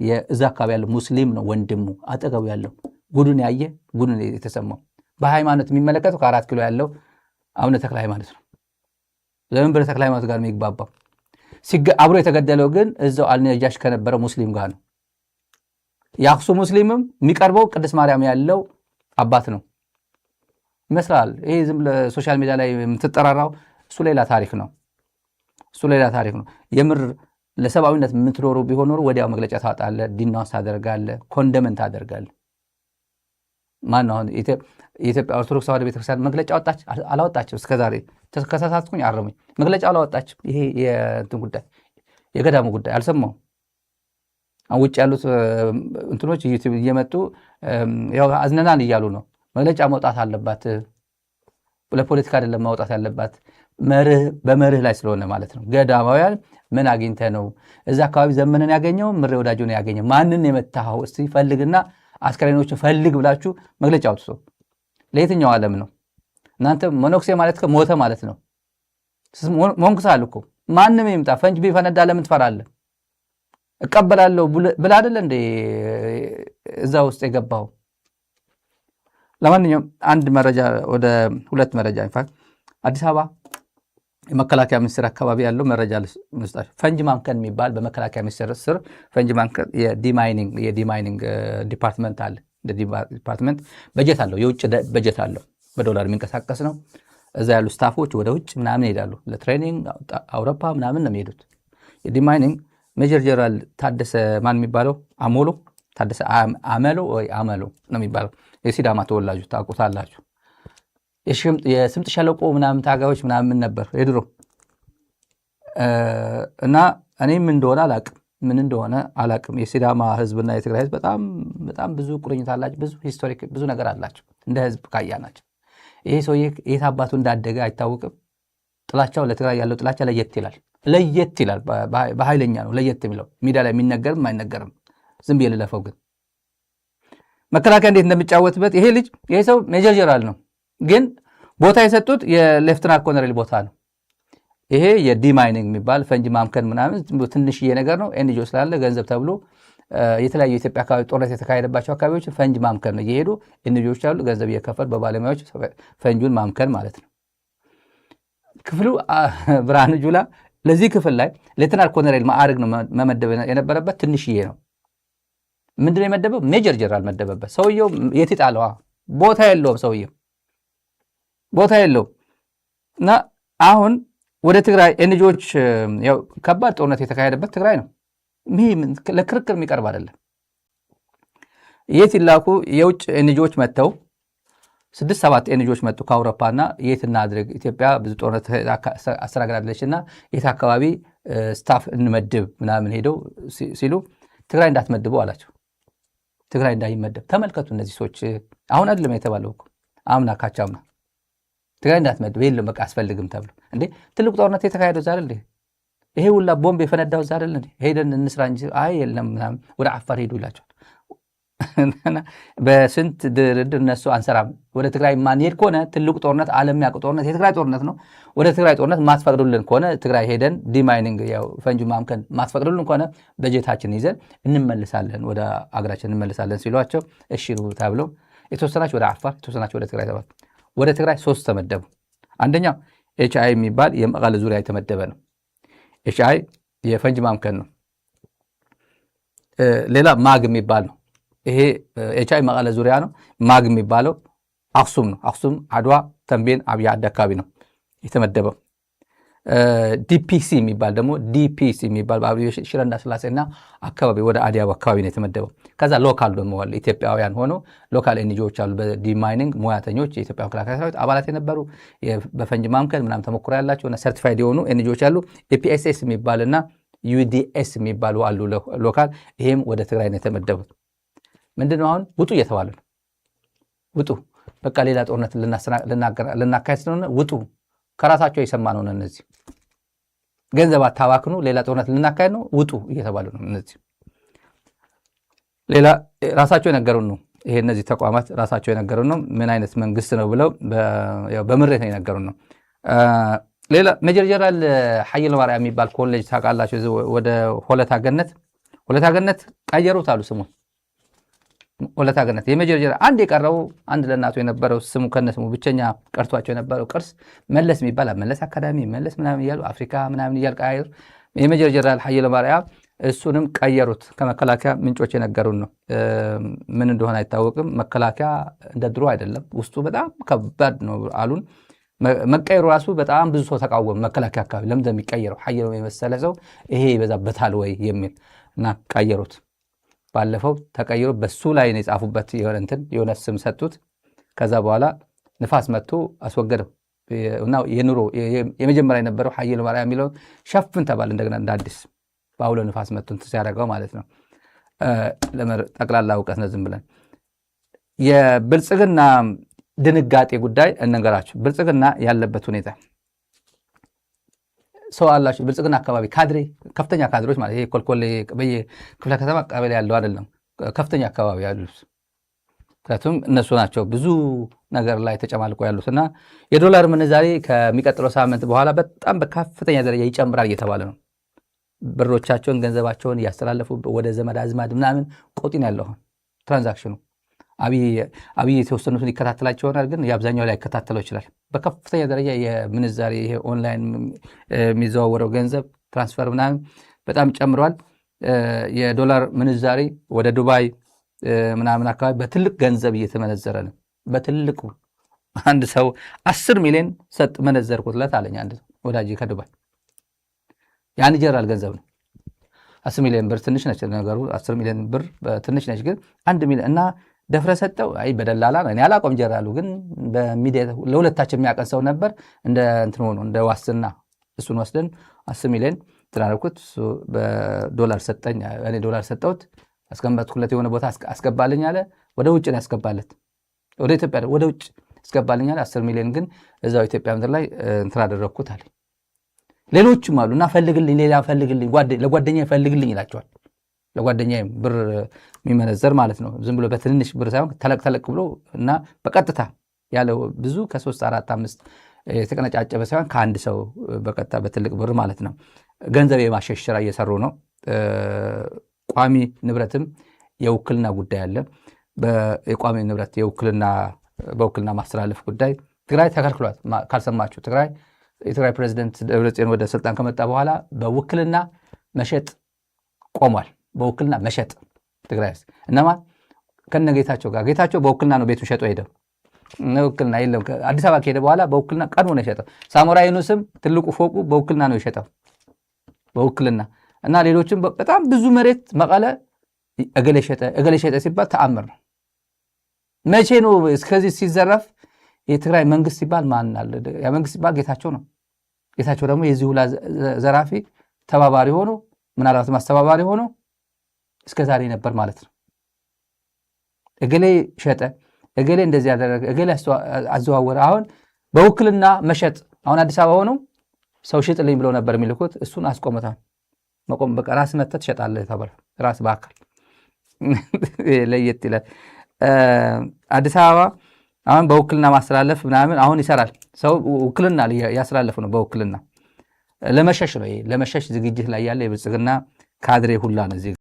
የእዛ አካባቢ ያለው ሙስሊም ነው ወንድሙ አጠገቡ ያለው፣ ጉዱን ያየ፣ ጉዱን የተሰማው። በሃይማኖት የሚመለከተው ከ4 ኪሎ ያለው አቡነ ተክለ ሃይማኖት ነው። ዘመንበረ ተክለ ሃይማኖት ጋር የሚግባባው። አብሮ የተገደለው ግን እዛው አልነጃሽ ከነበረው ሙስሊም ጋር ነው። የአክሱም ሙስሊምም የሚቀርበው ቅድስት ማርያም ያለው አባት ነው ይመስላል። ይሄ ዝም social media ላይ የምትጠራራው እሱ ሌላ ታሪክ ነው። እሱ ሌላ ታሪክ ነው። የምር ለሰብአዊነት የምትኖሩ ቢሆን ኖሮ ወዲያው መግለጫ ታወጣለህ፣ denounce ታደርጋለህ፣ condemn ታደርጋለህ። ማነው አሁን የኢትዮጵያ ኦርቶዶክስ ተዋሕዶ ቤተክርስቲያን መግለጫ ወጣች? አላወጣችም። እስከዛሬ ከተሳሳትኩኝ አረሙኝ። መግለጫ አላወጣችም። ይሄ የእንትን ጉዳይ፣ የገዳሙ ጉዳይ አልሰማሁም። አሁን ውጭ ያሉት እንትኖች YouTube እየመጡ ያው አዝነናል እያሉ ነው። መግለጫ መውጣት አለባት። ለፖለቲካ አይደለም ማውጣት ያለባት፣ መርህ በመርህ ላይ ስለሆነ ማለት ነው። ገዳማውያን ምን አግኝተ ነው እዛ አካባቢ ዘመንን ያገኘው፣ ምሬ ወዳጆን ያገኘው፣ ማንን የመታኸው? እስቲ ፈልግና አስከሬኖችን ፈልግ ብላችሁ መግለጫ አውጥቶ ለየትኛው ዓለም ነው? እናንተ መነኩሴ ማለት ሞተ ማለት ነው። ሞንኩሳል እኮ። ማንም ይምጣ፣ ፈንጅ ቢፈነዳ ለምን ትፈራለህ? እቀበላለሁ ብለህ አይደለ እንዴ እዛ ውስጥ የገባው? ለማንኛውም አንድ መረጃ፣ ወደ ሁለት መረጃ in fact፣ አዲስ አበባ የመከላከያ ሚኒስቴር አካባቢ ያለው መረጃ ልስጣችሁ። ፈንጅ ማምከን የሚባል በመከላከያ ሚኒስቴር ስር ፈንጅ ማምከን የ demining department አለ። Department በጀት አለው፣ የውጭ በጀት አለው፣ በዶላር የሚንቀሳቀስ ነው። እዛ ያሉ staff ኦች ወደ ውጭ ምናምን ይሄዳሉ። ለ training አውሮፓ ምናምን ነው የሚሄዱት። የ demining ሜጀር ጀነራል ታደሰ ማን የሚባለው፣ አሞሎ፣ ታደሰ አመሎ ወይ አመሎ ነው የሚባለው። የሲዳማ ተወላጁ ታውቁታላችሁ። የስምጥ ሸለቆ ምናምን ታጋዮች ምናምን ነበር የድሮ። እና እኔ ምን እንደሆነ አላቅም፣ ምን እንደሆነ አላቅም። የሲዳማ ህዝብና የትግራይ ህዝብ በጣም በጣም ብዙ ቁርኝት አላቸው፣ ብዙ historic ብዙ ነገር አላቸው እንደ ህዝብ ካያናቸው። ይሄ ሰውዬ የት አባቱ እንዳደገ አይታወቅም። ጥላቻው፣ ለትግራይ ያለው ጥላቻ ለየት ይላል፣ ለየት ይላል። በኃይለኛ ነው ለየት የሚለው፣ ሚዲያ ላይ የሚነገርም አይነገርም። ዝም ብዬ ልለፈው። ግን መከላከያ እንዴት እንደሚጫወትበት ይሄ ልጅ፣ ይሄ ሰው ሜጀር ጀነራል ነው፣ ግን ቦታ የሰጡት የሌፍትናንት ኮሎኔል ቦታ ነው። ይሄ የ demining የሚባል ፈንጅ ማምከን ምናምን ትንሽዬ ነገር ነው። NGO ስላለ ገንዘብ ተብሎ የተለያዩ የኢትዮጵያ አካባቢ ጦርነት የተካሄደባቸው አካባቢዎች ፈንጅ ማምከን ነው። እየሄዱ NGO ዎች አሉ፣ ገንዘብ እየከፈሉ በባለሙያዎች ፈንጁን ማምከን ማለት ነው። ክፍሉ ብርሃኑ ጁላ ለዚህ ክፍል ላይ ሌተናል ኮሎኔል ማዕረግ ነው መመደብ የነበረበት። ትንሽዬ ነው። ምንድነው የመደበው? ሜጀር ጀነራል መደበበት። ሰውየው የት ይጣለዋ? ቦታ የለውም። ሰውየው ቦታ የለውም። እና አሁን ወደ ትግራይ NGO ዎች፣ ከባድ ጦርነት የተካሄደበት ትግራይ ነው። ይህ ለክርክር የሚቀርብ አይደለም። የት ይላኩ? የውጭ NGO ዎች መጥተው፣ ስድስት ሰባት NGO ዎች መጡ ከአውሮፓና የት እናድርግ፣ ኢትዮጵያ ብዙ ጦርነት አስተናግዳለች እና የት አካባቢ staff እንመድብ ምናምን ሄደው ሲሉ ትግራይ እንዳትመድቡ አላቸው። ትግራይ እንዳይመደብ። ተመልከቱ፣ እነዚህ ሰዎች አሁን አይደለም የተባለው እኮ፣ አምና ካቻምና ትግራይ እንዳትመድብ፣ የለም በቃ አስፈልግም ተብሎ። እንዴ፣ ትልቅ ጦርነት የተካሄደው እዛ አይደል እንዴ? ይሄ ሁላ ቦምብ የፈነዳው እዛ አይደል እንዴ? ሄደን እንስራ እንጂ አይ የለም ምናምን፣ ወደ አፋር ሄዱ ይላቸዋል። በስንት ድርድር እነሱ አንሰራም፣ ወደ ትግራይ ማንሄድ ከሆነ፣ ትልቁ ጦርነት፣ ዓለም ያውቀው ጦርነት የትግራይ ጦርነት ነው። ወደ ትግራይ ጦርነት ማትፈቅዱልን ከሆነ፣ ትግራይ ሄደን demining ያው ፈንጂ ማምከን ማትፈቅዱልን ከሆነ በጀታችን ይዘን እንመልሳለን፣ ወደ አገራችን እንመልሳለን ሲሏቸው እሺ ተብለው የተወሰናቸው ወደ አፋር፣ የተወሰናቸው ወደ ትግራይ ተባሉ። ወደ ትግራይ ሶስት ተመደቡ። አንደኛው HI የሚባል የመቀለ ዙሪያ የተመደበ ነው። HI የፈንጅ ማምከን ነው። ሌላ ማግ የሚባል ነው። ይሄ HI መቀለ ዙሪያ ነው። ማግ የሚባለው አክሱም ነው። አክሱም፣ አድዋ፣ ተንቤን፣ አብይ ዓዲ አካባቢ ነው የተመደበው። DPC የሚባል ደግሞ፣ DPC የሚባል ሽረ እንዳስላሴና አካባቢ ወደ አዲያቦ አካባቢ ነው የተመደበው። ከዛ local ደግሞ አለ። ኢትዮጵያውያን ሆነው local NGO ዎች አሉ። በ demining ሙያተኞች፣ የኢትዮጵያ መከላከያ ሰራዊት አባላት የነበሩ፣ በፈንጅ ማምከን ምናምን ተሞክሮ ያላቸው እና certified የሆኑ NGO ዎች አሉ። EPSS የሚባልና UDS የሚባሉ አሉ local። ይሄም ወደ ትግራይ ነው የተመደቡት። ምንድነው አሁን ውጡ እየተባሉ ነው። ውጡ፣ በቃ ሌላ ጦርነት ልናካሄድ ስለሆነ ውጡ። ከራሳቸው የሰማነው ነው። እነዚህ ገንዘብ አታባክኑ፣ ሌላ ጦርነት ልናካሄድ ነው፣ ውጡ እየተባሉ ነው። እነዚህ ሌላ ራሳቸው የነገሩን ነው። ይሄ እነዚህ ተቋማት ራሳቸው የነገሩን ነው። ምን አይነት መንግስት ነው ብለው በምሬት ነው የነገሩን ነው። ሌላ ሜጀር ጀነራል ሐየሎም አርአያ የሚባል ኮሌጅ ታውቃላችሁ? ወደ ሆለታ ገነት፣ ሆለታ ገነት ቀየሩት አሉ ስሙን። ሆለታ ገነት የሜጀር ጀነራል አንድ የቀረው፣ አንድ ለእናቱ የነበረው ስሙ ከነ ስሙ ብቸኛ ቀርቷቸው የነበረው ቅርስ መለስ የሚባል፣ መለስ አካዳሚ፣ መለስ ምናምን እያሉ፣ አፍሪካ ምናምን እያሉ ቀያየሩ። የሜጀር ጀነራል ሀየሎም አርአያ እሱንም ቀየሩት። ከመከላከያ ምንጮች የነገሩን ነው። ምን እንደሆነ አይታወቅም። መከላከያ እንደ ድሮ አይደለም። ውስጡ በጣም ከባድ ነው አሉን። መቀየሩ ራሱ በጣም ብዙ ሰው ተቃወመ። መከላከያ አካባቢ ለምንድን ነው የሚቀየረው? ሀየሎም የመሰለ ሰው ይሄ ይበዛበታል ወይ የሚል እና ቀየሩት። ባለፈው ተቀይሮ በሱ ላይ ነው የጻፉበት፣ የሆነ እንትን የሆነ ስም ሰጡት። ከዛ በኋላ ንፋስ መጥቶ አስወገደው እና የኑሮ የመጀመሪያ የነበረው ሀየሎም አርአያ የሚለውን ሸፍን ተባለ። እንደገና እንደ አዲስ በአውሎ ንፋስ መጥቶ እንትን ሲያደርገው ማለት ነው። ጠቅላላ እውቀት ነው። ዝም ብለን የብልጽግና ድንጋጤ ጉዳይ እንንገራችሁ። ብልጽግና ያለበት ሁኔታ ሰው አላቸው። ብልጽግና አካባቢ ካድሬ፣ ከፍተኛ ካድሬዎች ማለት ይሄ ኮልኮሌ በየክፍለ ከተማ ቀበሌ ያለው አይደለም፣ ከፍተኛ አካባቢ ያሉት፣ ምክንያቱም እነሱ ናቸው ብዙ ነገር ላይ ተጨማልቆ ያሉት። እና የዶላር ምንዛሬ ከሚቀጥለው ሳምንት በኋላ በጣም በከፍተኛ ደረጃ ይጨምራል እየተባለ ነው። ብሮቻቸውን ገንዘባቸውን እያስተላለፉ ወደ ዘመድ አዝማድ ምናምን ቆጢን ያለው transaction ኑ። አብይ የተወሰኑትን ይከታተላቸው ይሆናል፣ ግን የአብዛኛው ላይ ይከታተለው ይችላል። በከፍተኛ ደረጃ የምንዛሬ ይሄ ኦንላይን የሚዘዋወረው ገንዘብ transfer ምናምን በጣም ጨምሯል። የዶላር ምንዛሬ ወደ ዱባይ ምናምን አካባቢ በትልቅ ገንዘብ እየተመነዘረ ነው። በትልቁ አንድ ሰው 10 ሚሊዮን ሰጥ መነዘርኩት አለኝ አንድ ወዳጅ ከዱባይ። የአንድ ጀነራል ገንዘብ ነው። 10 ሚሊዮን ብር ትንሽ ነች ነገሩ። 10 ሚሊዮን ብር ትንሽ ነች፣ ግን 1 ሚሊዮን እና ደፍረ ሰጠው። አይ በደላላ ነው፣ እኔ አላውቀውም። ጀነራሉ ግን በሚዲያ ለሁለታችን የሚያቀን ሰው ነበር። እንደ እንትን ሆኖ እንደ ዋስትና እሱን ወስደን 10 ሚሊዮን እንትን አደረኩት። በዶላር ሰጠኝ፣ እኔ ዶላር ሰጠሁት። አስቀመጥኩለት፣ የሆነ ቦታ አስገባልኝ አለ። ወደ ውጭ ነው ያስገባለት፣ ወደ ኢትዮጵያ ወደ ውጭ አስገባልኝ አለ። 10 ሚሊዮን ግን እዛው ኢትዮጵያ ምድር ላይ እንትን አደረግኩት አለ። ሌሎችም አሉ እና ፈልግልኝ፣ ሌላ ፈልግልኝ፣ ለጓደኛ ፈልግልኝ ይላቸዋል። ለጓደኛ ብር የሚመነዘር ማለት ነው። ዝም ብሎ በትንንሽ ብር ሳይሆን ተለቅ ተለቅ ብሎ እና በቀጥታ ያለው ብዙ ከሶስት አራት አምስት የተቀነጫጨበ ሳይሆን ከአንድ ሰው በቀጥታ በትልቅ ብር ማለት ነው። ገንዘብ የማሸሽ ስራ እየሰሩ ነው። ቋሚ ንብረትም የውክልና ጉዳይ አለ። የቋሚ ንብረት የውክልና በውክልና ማስተላለፍ ጉዳይ ትግራይ ተከልክሏል። ካልሰማችሁ ትግራይ የትግራይ ፕሬዚደንት ደብረጽዮን ወደ ስልጣን ከመጣ በኋላ በውክልና መሸጥ ቆሟል። በውክልና መሸጥ ትግራይ ውስጥ እነማ ከነ ጌታቸው ጋር፣ ጌታቸው በውክልና ነው ቤቱን ሸጦ ሄደው። ውክልና የለም። አዲስ አበባ ከሄደ በኋላ በውክልና ቀድሞ ነው የሸጠው። ሳሞራ የኑስም ትልቁ ፎቁ በውክልና ነው የሸጠው፣ በውክልና። እና ሌሎችም በጣም ብዙ መሬት መቀለ እገሌ ሸጠ እገሌ ሸጠ ሲባል ተአምር ነው። መቼ ነው እስከዚህ ሲዘረፍ የትግራይ መንግስት ሲባል ማን አለ? ያ መንግስት ሲባል ጌታቸው ነው። ጌታቸው ደግሞ የዚህ ሁላ ዘራፊ ተባባሪ ሆኖ፣ ምናልባትም አስተባባሪ ሆኖ እስከ ዛሬ ነበር ማለት ነው። እገሌ ሸጠ፣ እገሌ እንደዚህ ያደረገ፣ እገሌ አዘዋወረ። አሁን በውክልና መሸጥ አሁን አዲስ አበባ ሆነው ሰው ሽጥልኝ ብለው ነበር የሚልኩት። እሱን አስቆሙታል። መቆም በቃ ራስ መተህ ትሸጣለህ ተባለ። ራስ በአካል ለየት ይላል። አዲስ አበባ አሁን በውክልና ማስተላለፍ ምናምን አሁን ይሰራል። ሰው ውክልና ያስተላለፉ ነው። በውክልና ለመሸሽ ነው። ለመሸሽ ዝግጅት ላይ ያለ የብልጽግና ካድሬ ሁላ ነው እዚህ።